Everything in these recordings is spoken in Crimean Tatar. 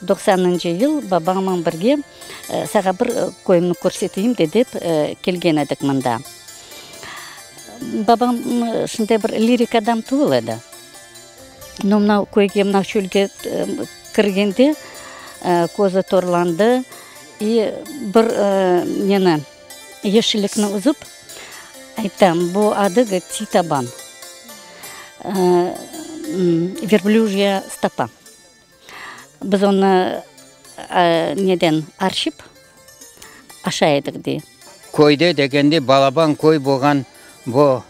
Doqsanıncı yıl babamnen birge sağa bir köyümni körseteyim de dep kelgen edik mında. Babam şunday bir lirik adam tuvul edi. No mına köyge, mına çölge kirgende közü torlandı i bir neni, yeşillikni üzüp ayttı, bu adı, govorit, Titaban, verblüjya stopa. Biz onı neden arşıp aşay edik, dey. Köyde degende balaban köy bolğan bu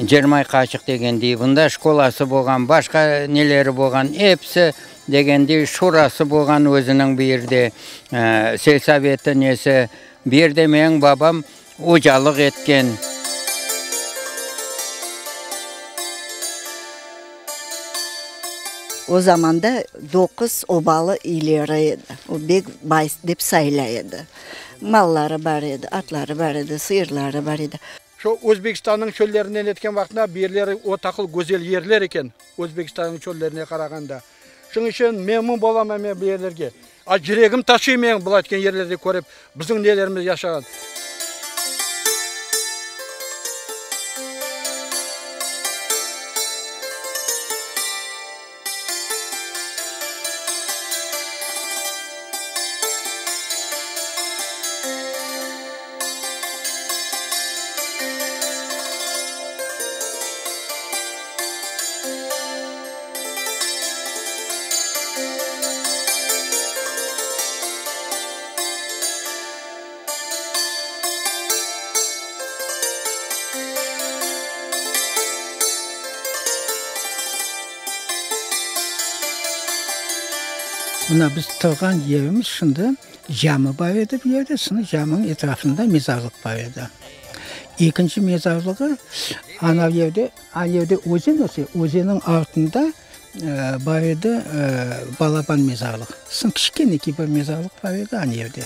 Cermay Qaçıq degendey, bunda şkolası bolğan, başqa neleri bolğan, episi degendey şurası bolğan özüniñ bu yerde, selsoveti nesi. Bu yerde menim babam ocalıq etken. O zamanda doquz obalı ileri edi. O bek bay dep sayıla edi. Malları bar edi, atları bar edi, sıyırları bar edi. Şu Özbekistannıñ çöllerinden etken vaqtında bu yerleri o taqıl güzel yerler eken, Özbekistannıñ çöllerine qarağanda. Şunıñ içün memnun bolaman men bu yerlerge. A yüregim taşıy menim bulay etken yerlerde körip, bizim nelerimiz yaşağan. Mına biz turğan yerimiz şimdi cami bar edi bu yerde, şimdi caminiñ etrafında mezarlıq bar edi. Ekinci mezarlığı anav yerde, ana yerde özen öse, özenniñ artında bar edi balaban mezarlıq. Soñ kiçkeneki bir mezarlıq bar edi ana yerde.